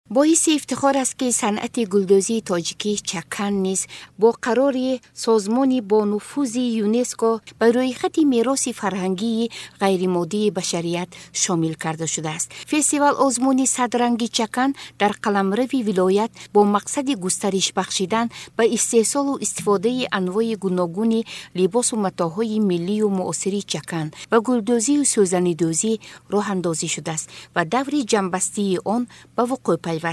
Боиси ифтихор аст, ки санъати гулдӯзии тоҷикӣ чакан низ бо қарори созмони бонуфузи ЮНЕСКО ба рӯйхати мероси фарҳангии ғайримоддии башарият шомил карда шудааст. Фестивал озмуни садранги чакан дар қаламрави вилоят бо мақсади густариш бахшидан ба истеҳсолу истифодаи анвои гуногуни либосу матоъҳои миллию муосири чакан ва гулдӯзию сӯзанидӯзӣ роҳандозӣ шудааст ва даври ҷамъбастии он ба вуқӯъ пайваст.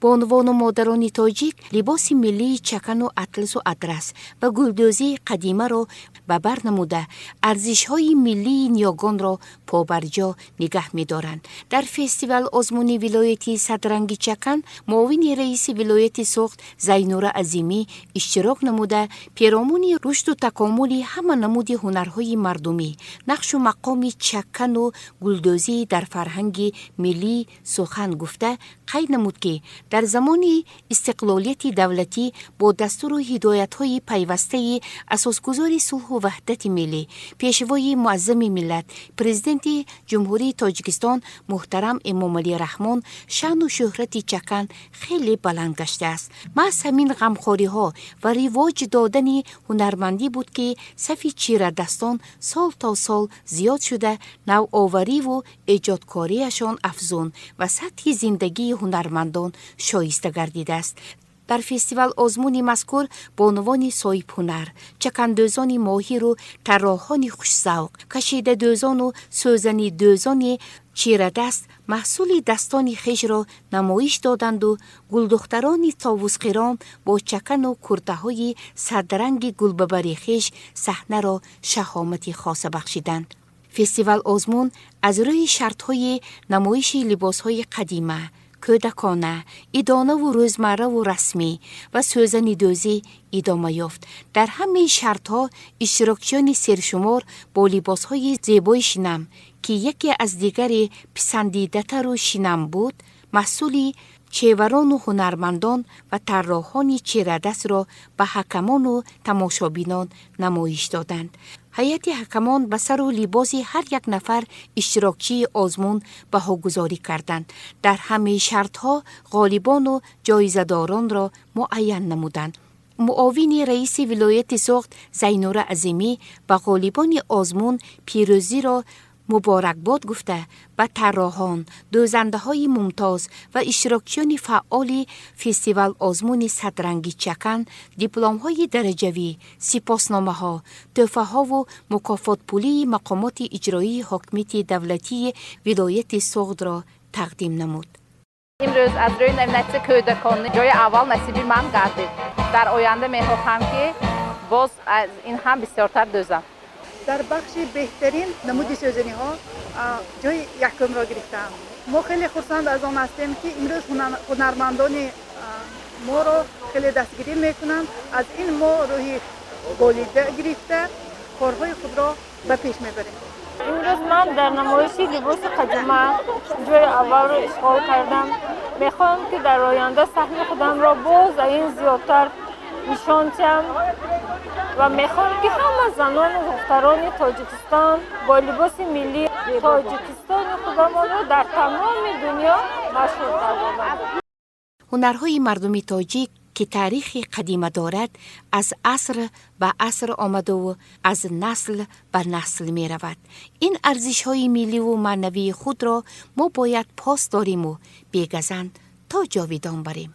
Бонувону модарони тоҷик либоси миллии чакану атласу адрас ва гулдӯзии қадимаро ба бар намуда, арзишҳои миллии ниёгонро побарҷо нигаҳ медоранд. Дар фестивал озмуни вилоятии садранги чакан муовини раиси вилояти Суғд Зайнура Азимӣ иштирок намуда, перомуни рушду такомули ҳама намуди ҳунарҳои мардумӣ, нақшу мақоми чакану гулдӯзӣ дар фарҳанги миллӣ сухан гуфта, қайд намуд, ки дар замони истиқлолияти давлатӣ бо дастуру ҳидоятҳои пайвастаи асосгузори сулҳу ваҳдати миллӣ, Пешвои муаззами миллат, Президенти Ҷумҳурии Тоҷикистон муҳтарам Эмомалӣ Раҳмон шаъну шӯҳрати чакан хеле баланд гаштааст. Маҳз ҳамин ғамхориҳо ва ривоҷ додани ҳунармандӣ буд, ки сафи чирадастон сол то сол зиёд шуда, навовариву эҷодкориашон афзун ва сатҳи зиндагии ҳунармандон шоиста гардидааст. Дар фестивал озмуни мазкур бонувони соҳибҳунар, чакандӯзони моҳиру тарроҳони хушзавқ, кашидадӯзону сӯзанидӯзони чирадаст маҳсули дастони хешро намоиш доданду гулдухтарони товусқирон бо чакану куртаҳои садранги гулбабари хеш саҳнаро шаҳомати хоса бахшиданд. Фестивал озмун аз рӯи шартҳои намоиши либосҳои қадима, кӯдакона, идонаву рӯзмарраву расмӣ ва сӯзанидӯзӣ идома ёфт. Дар ҳамаи шартҳо иштирокчиёни сершумор бо либосҳои зебои шинам, ки яке аз дигаре писандидатару шинам буд, маҳсули чеварону ҳунармандон ва тарроҳони чирадастро ба ҳакамону тамошобинон намоиш доданд. Ҳайати ҳакамон ба сару либоси ҳар як нафар иштирокчии озмун баҳогузорӣ карданд. Дар ҳамаи шартҳо ғолибону ҷоизадоронро муайян намуданд. Муовини раиси вилояти Суғд Зайнура Азимӣ ба ғолибони озмун пирӯзиро муборакбод гуфта, ба тарроҳон, дӯзандаҳои мумтоз ва иштирокчиёни фаъоли фестивал озмуни садранги чакан дипломҳои дараҷавӣ, сипосномаҳо, тӯҳфаҳову мукофотпулии мақомоти иҷроии ҳокимияти давлатии вилояти Суғдро тақдим намуд. Имрӯз аз рӯи номинатсия кӯдакон ҷои аввал насиби ман гардид. Дар оянда мехоҳам, ки боз аз ин ҳам бисёртар дӯзам. Дар бахши беҳтарин намуди сӯзаниҳо ҷои якумро гирифтаам. Мо хеле хурсанд аз он ҳастем, ки имрӯз ҳунармандони моро хеле дастгирӣ мекунанд. Аз ин мо рӯҳи болида гирифта, корҳои худро ба пеш мебарем. Имрӯз ман дар намоиши либоси қадима ҷои аввалро ишғол кардам. Мехоҳам, ки дар оянда саҳми худамро боз аз ин зиёдтар нишон диҳам ва мехоҳам, ки ҳама занону духтарони Тоҷикистон бо либоси миллии Тоҷикистони худамонро дар тамоми дунё машҳур гардонанд. Ҳунарҳои мардуми тоҷик, ки таърихи қадима дорад, аз аср ба аср омадаву аз насл ба насл меравад. Ин арзишҳои милливу маънавии худро мо бояд пос дориму бегазанд то ҷовидон барем.